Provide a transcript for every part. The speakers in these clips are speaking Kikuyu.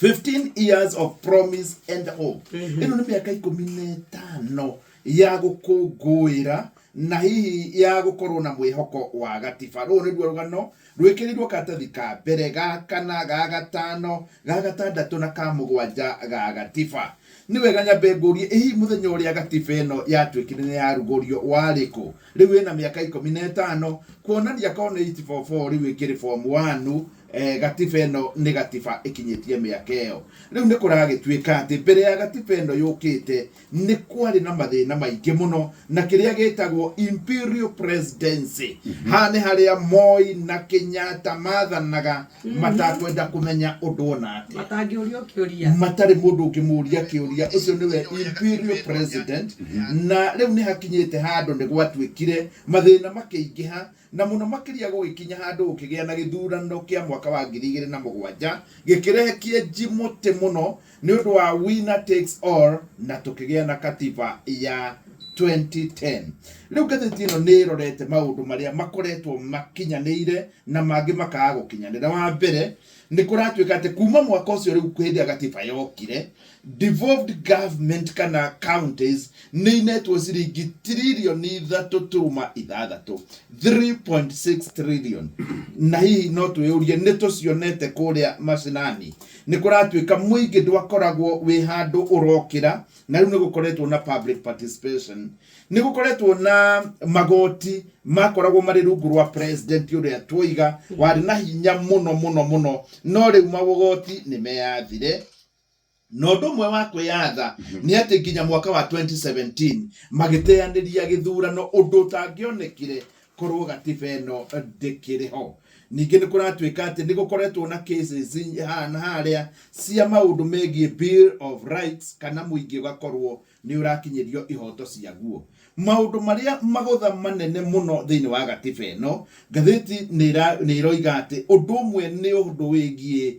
15 years of promise and hope. Ĩno nĩ mĩaka 15 ya gũkũngũĩra na hihi ya gũkorwo na mwĩhoko wa gatiba. Rũrũ nĩruo rũgano rwĩkĩrĩirwo karatathi ka mbere, ga kana, ga gatano, ga gatandatũ na ka mũgwanja ga gatiba. Nĩ wega nyambe ngũrie, ĩ hihi mũthenya ũrĩa gatiba ĩno yatuĩkire nĩ yarugũrio warĩ kũ? Rĩu ĩna mĩaka 15, kuonania korwo nĩ 844 rĩu ĩkĩrĩ form 1. Gatiba ĩno nĩ gatiba ĩkinyĩtie mĩaka ĩyo. Rĩu nĩ kũragĩtuĩka atĩ mbere ya gatiba ĩno yũkĩte nĩ kwarĩ na mathĩna maingĩ mũno na kĩrĩa gĩtagwo imperial presidency. Haha nĩ harĩa Moi na Kenyatta mathanaga matakwenda kũmenya ũndũ ona atĩa. Matangĩũrio kĩũria. Matarĩ mũndũ ũngĩmũria kĩũria. Ũcio nĩwe imperial president. Na rĩu nĩ hakinyĩte handũ nĩ gwatuĩkire mathĩna makĩingĩha, na mũno makĩria gũgĩkinya handũ gũkĩgĩa na gĩthurano kĩa mwaka wa 2007, gĩkĩrehe kĩenji mũtĩ mũno nĩ ũndũ wa winner takes all, na tũkĩgĩa na katiba ya 2010. Rĩu ngathĩti ĩno nĩ ĩrorete maũndũ marĩa makoretwo makinyanĩire na mangĩ makaga gũkinyanĩra. Wa mbere, nĩ kũratuĩka atĩ kuma mwaka ũcio rĩu hĩndĩ ya gatiba yokire, devolved government kana counties nĩ inetwo ciringi 3.6 tiririoni, 3.6 trillion. Na hihi no twĩyũrie, nĩ tũcionete kũrĩa macinani? Nĩ kũratuĩka mũingĩ ndwakoragwo wĩ handũ ũrokĩra, na rĩu nĩ gũkoretwo na public participation. Nĩ gũkoretwo na magoti makoragwo marĩ rungu rwa president ũrĩa twoiga warĩ na hinya mũno mũno mũno, no rĩu magoti nĩ meyathire. Na ũndũ ũmwe wa kwĩyatha nĩ atĩ nginya mwaka wa 2017 magĩteanĩria gĩthurano, ũndũ ũtangĩonekire korwo gatiba ĩno ndĩkĩrĩ ho. Ningĩ nĩ kũratuĩka atĩ nĩ gũkoretwo na cases haha na harĩa cia maũndũ megiĩ Bill of Rights, kana mũingĩ ũgakorwo nĩ ũrakinyĩrio ihoto ciaguo. Maũndũ marĩa magũtha manene mũno thĩinĩ wa gatiba ĩno, ngathĩti nĩ ĩroiga atĩ ũndũ ũmwe nĩ ũndũ wĩgiĩ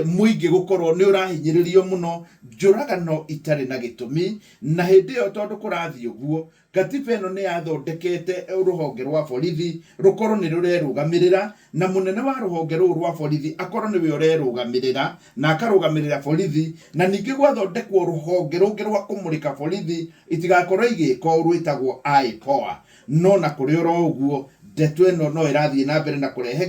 mũingĩ gũkorwo nĩ ũrahinyĩrĩrio mũno, njũragano itarĩ na gĩtũmi. Na hĩndĩ ĩyo tondũ kũrathiĩ ũguo, gatiba ĩno nĩ yathondekete rũhonge rwa borithi rũkorwo nĩ rũrerũgamĩrĩra, na mũnene wa rũhonge rũu rwa borithi akorwo nĩwe ũrerũgamĩrĩra na akarũgamĩrĩra borithi. Na ningĩ gwathondekwo rũhonge rũngĩ rwa kũmũrĩka borithi itigakorwo igĩka ũũ, rwĩtagwo IPOA. No na kũrĩ oro ũguo, ndeto ĩno no ĩrathiĩ na mbere na kũrehe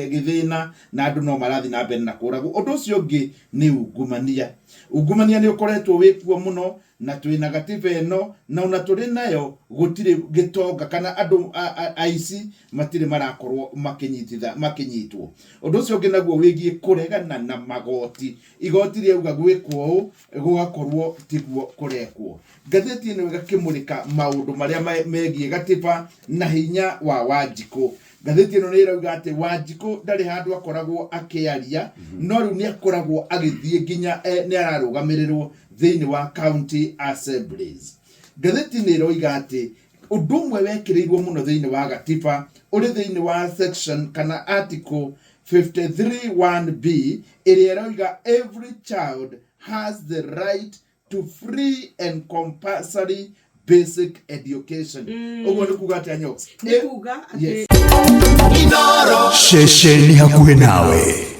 gĩthĩna, na andũ no marathiĩ na mbere na kũragwo. Ũndũ ũcio ũngĩ nĩ ungumania. Ungumania nĩ ũkoretwo wĩkuo mũno, na twĩna gatiba ĩno, na ona tũrĩ nayo gũtirĩ gĩtonga kana andũ aici matirĩ marakorwo makĩnyititha makĩnyitwo. Ũndũ ũcio ũngĩ naguo wĩgiĩ kũregana na magoti. Igoti rĩauga gwĩkwo ũũ, gũgakorwo tiguo kũrekwo. Ngathĩti ĩno ĩgakĩmũrĩka maũndũ marĩa megiĩ gatiba na hinya wa Wanjikũ. Ngathĩti ĩno nĩ ĩrauga atĩ Wanjikũ ndarĩ handũ akoragwo akĩaria, no rĩu nĩ akoragwo agĩthiĩ nginya nĩ ararũgamĩrĩrwo thĩinĩ wa county assemblies. Ngathĩti nĩ ĩroiga atĩ ũndũ ũmwe wekĩrĩirwo mũno thĩinĩ wa gatiba ũrĩ thĩinĩ wa section kana article 53(1)(b, ĩrĩa ĩroiga every child has the right to free and compulsory basic education. Ũguo nĩ kuga atĩa, Nyox? Nĩ kuga atĩ Yes. Ceceni hakuhĩ nawe.